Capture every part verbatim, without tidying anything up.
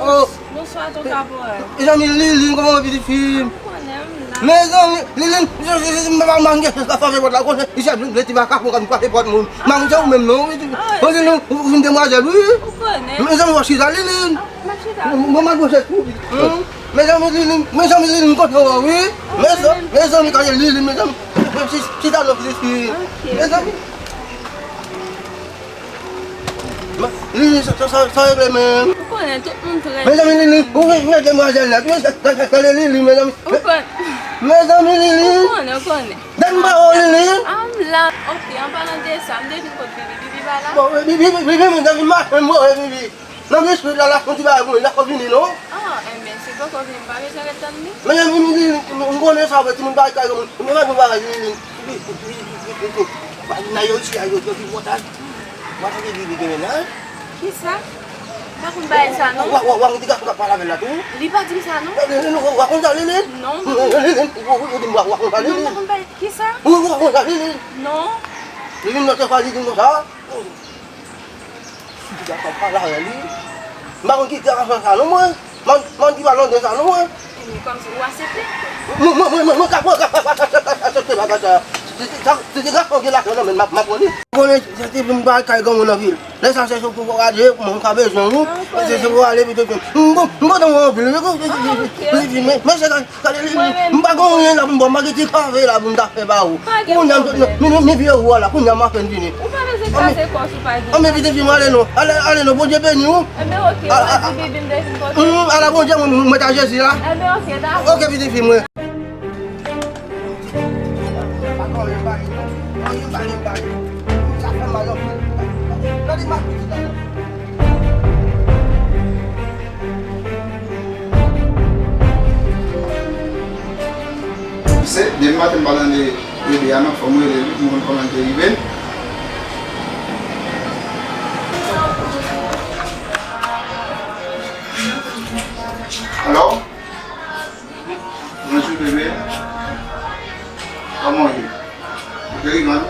Oh, bonswa, tonton Kaporal. Mezanmi, Liline, kòman w ye, pitit fi m? Ou konnen, m la. Mezanmi, Liline, m pa manke frape pòt la, konnen, isit ap vin ti makak, mwen kwape pòt moun. M pa konn se ou menm, non, wi. Ou vin demwazèl, wi. Ou konnen. Mezanmi, w ap chita, Liline. Ah, m ap chita. Bon, m ap chita. Mezanmi, Liline, mezanmi, Liline, m kontan wè w, wi. Mezanmi, gade Liline, mezanmi. Chita non, pitit fi. Mezanmi. Lili, sa, sa, sa, sa regle menm. Ou konnen tout moun trè. Mezanmi, Lili, ou wè, wè demwazèl la. Gade, gade, gade Lili, mezanmi. Ou konnen. Mezanmi, Lili. Ou konnen, ou konnen. Gade m ba ou, Lili. Ah, m la. Ok, an palan de sa, m te vin kot Bibi. Bibi pa la? Bon, Bibi, Bibi, Bibi, mezanmi, m mache, m wè Bibi. Nan biskwit la, l ap fè yon ti bagay pou mwen, l ap vini, non? Ah, enben, si l poko vini, m pa bezwen ret tann li. Mezanmi, Lili, m konnen sa, wè, timoun pa kay moun. Mezanmi, bagay, Lili. Nan yo isi a, yo, yo di wòta. Wòta ki di li gen mennaj? Kisa? M pa konn bagay sa, non. Wa, wa, wa, yon ti gason k ap pale avè l la tou. Li pa di m sa, non. Wa, wa, wa konn sa, Lili? Non, m pa konn. Lili, ou, ou, ou di m wa, wa konn sa, Lili? Non, m pa konn bagay. Kisa? Ou, wa konn sa, Lili? Non. Lili, m nan te fwa li di m konsa. Ti gason pale avè li. M pa konn ki ti gason sa, non, mwen. Man, man ki pa londe sa, non, mwen. Ebyen, kòmsi ou aksepte? Mwen, mwen, mwen, mwen, mwen ka pran, ka, ka, ka, ka, ka, aksepte bagay sa. Se, se, se, se ti gason ki lajan nan men m, m ap, m ap pran li. Konnen, se ti moun pa kay granmoun anpil. Lè sa, se sou pou gade, mwen ka bezwen ou. Se, se pou ale pito. M bon, m bon nan ou anpil, wi. Ah, ok, ok. Men, men, se Gade li, m pa gen anyen la pou m ba w, m pa gen ti kave la pou m ta fè ba ou. Kounye a, mi, mi, mi vye ou a la, kounye a m ap fè n vini. Ou pa bezwen kraze kò w si w pa gen. Anben, pitit fi m, ale non. Ale, ale non, Bondye beni w. Enben, ok, w a di Bibi m te vin kote w. Ala Bondye, mwen, mwen ta Jezi la. Enben, ok, dakò. Ok, pitit fi mwen. Se depi maten m pa tande rele a non, fò m rele li pou m konn kòman l te rive. Alo? Bonjou, bebe. Kòman w ye? Ou te rive, non?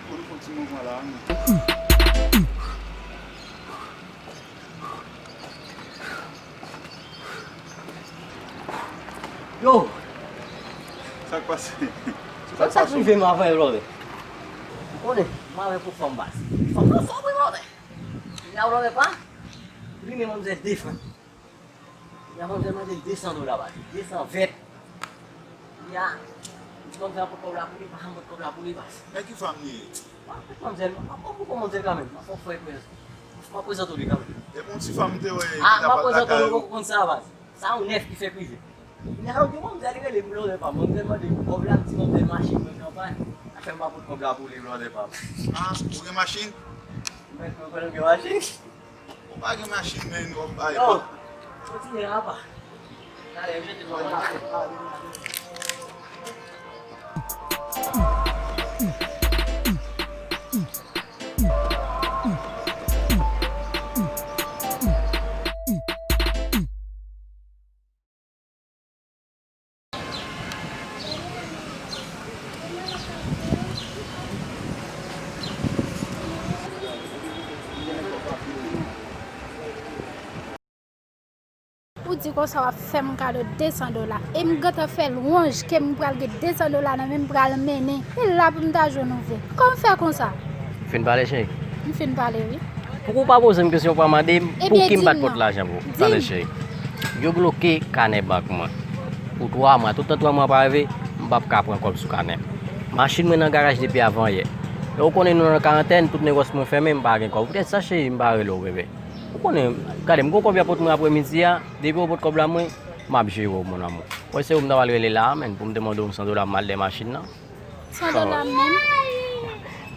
Pou nou fè yon ti mouvman la, wi. Yo! Sa k pase? Sa k rive m avè w, brother? Ou konnen, m avè pou fanm baz. Fanm nan fò, wi, brother. Kounye a, brother, pa bliye manmzèl de frank. Kounye a, manmzèl mande l de san dola, baz. De san vèt. Kounye a, m di manmzèl ap pot kòb la pou li, pa janm pot kòb la pou li, baz. Men ki fanm li ye? M pa konn manmzèl, m pa konn poko manmzèl kanmenm. M ap fè w frè prezan. M ap prezante w li kanmenm. Epi yon ti fanm m te wè ki t ap al lakay ou. Ah, m ap prezante w, ou poko konn sa, baz. Sa yon nèf ki fèk rive. Nèg yo di manzè li rele m blòdè pa m. Manzè mande m kòb la, m di manzè machin mwen kanpay. Sa fè m pa pot kòb la pou li blòdè pa m. Ah, ou gen machin? Mèt mwen konnen m gen machin. Ou pa gen machin, men w ap bay. Yo, kontinye apa. Talè, m jete l nan machin. Ou di konsa w ap fè m kado de san dola. E m gentan fè lwanj ke m pral gen de san dola nan men m, m pral mennen. E la pou m ta jwenn ou vre. Kòman w fè konsa? Fin pale, cheri. M fin pale, wi. Pouki w pa poze m kesyon, w pa mande m pouki m pa t pot lajan pou ou? Talè, cheri. Yo bloke kanè bank mwen pou twa mwa. Toutan twa mwa pa rive, m p ap ka pran kòb sou kanè m. Machin mwen nan garaj depi avan yè. E ou konnen nou nan karantèn, tout negòs mwen fèmen, m pa gen kòb. Poutèt sa, cheri, m pa rele w, bebe. Ou konnen, gade, m gon kòb y ap pot mwen apremidi a, depi w pot kòb la mwen, m ap jere w, mon amour. Mwen se ou m ta pral rele la a, menn, pou m te mande w yon san dola pou m al dèyè machin nan. San dola menm?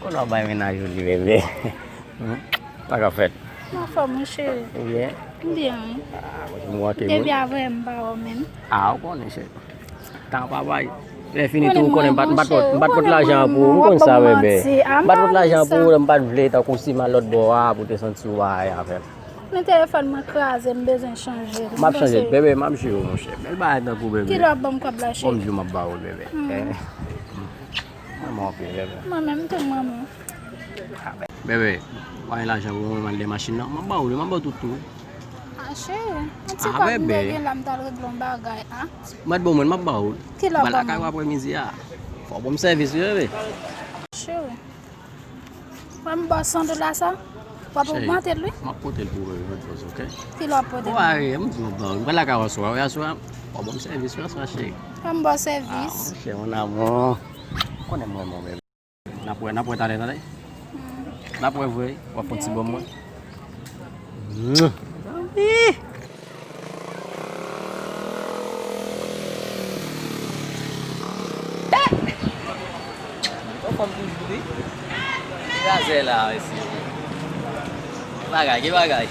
Konnen w ap bay mennaj ou li, bebe. Hmm? Sa k ap fèt? M anfòm, wi, cheri. Ou byen? M byen, wi. Ah, mwen, m manke, wi. Depi avan yè m pa wè w menm. Ah, ou konnen, cheri. Tan pa bay. Lè fini tou, ou konnen m pa t, m pa t pot, m pa t pot lajan pou ou. M konn sa, bebe. M pa t pot lajan pou ou, m pa t vle tankou si m al lòt bò a, pou te santi w bagay avè m. Men telefòn mwen kraze, m bezwen chanje l. M ap chanje l, bebe, m ap jere w, monchè. Bèl bagay tankou, bebe. Kilè w ap ban m kòb la, cheri? Bon, m di w m ap ba ou l, bebe. Eh. Mwen, mwen anpil, bebe. Mwen menm tou, mwen menm. Bebe, w pa gen lajan pou mwen, m al dèyè machin nan. M ap ba ou li, m ap ba w tout tou. Ah, cheri, yon ti kòb m te gen la, m t al regle yon bagay, ah. Mwen, bon, mwen, m ap ba ou. Ki lè w ap ban mwen? Mwen lakay ou apremidi a. Fò w ban m sèvis, wi, bebe. Cheri. Mwen, m ba w san dola sa. W ap ogmante l, wi. M ap pote l pou ou, bebe, jodi, oke? Ki lè w ap pote l? Ou pa wè, m di m ap ba ou. Mwen lakay ou aswè, wi, aswè. Fò w ban m sèvis, wi, aswè, cheri. Fò m ba w sèvis. Ah, monchè, mon amour. Konnen mwen, mwen, bebe. N ap wè, n ap wè talè, tande. N ap wè vre, w ap fè yon ti bon mwen. Ou fanm toujou, wi. Gazè la, mesye. Bagay, ki bagay?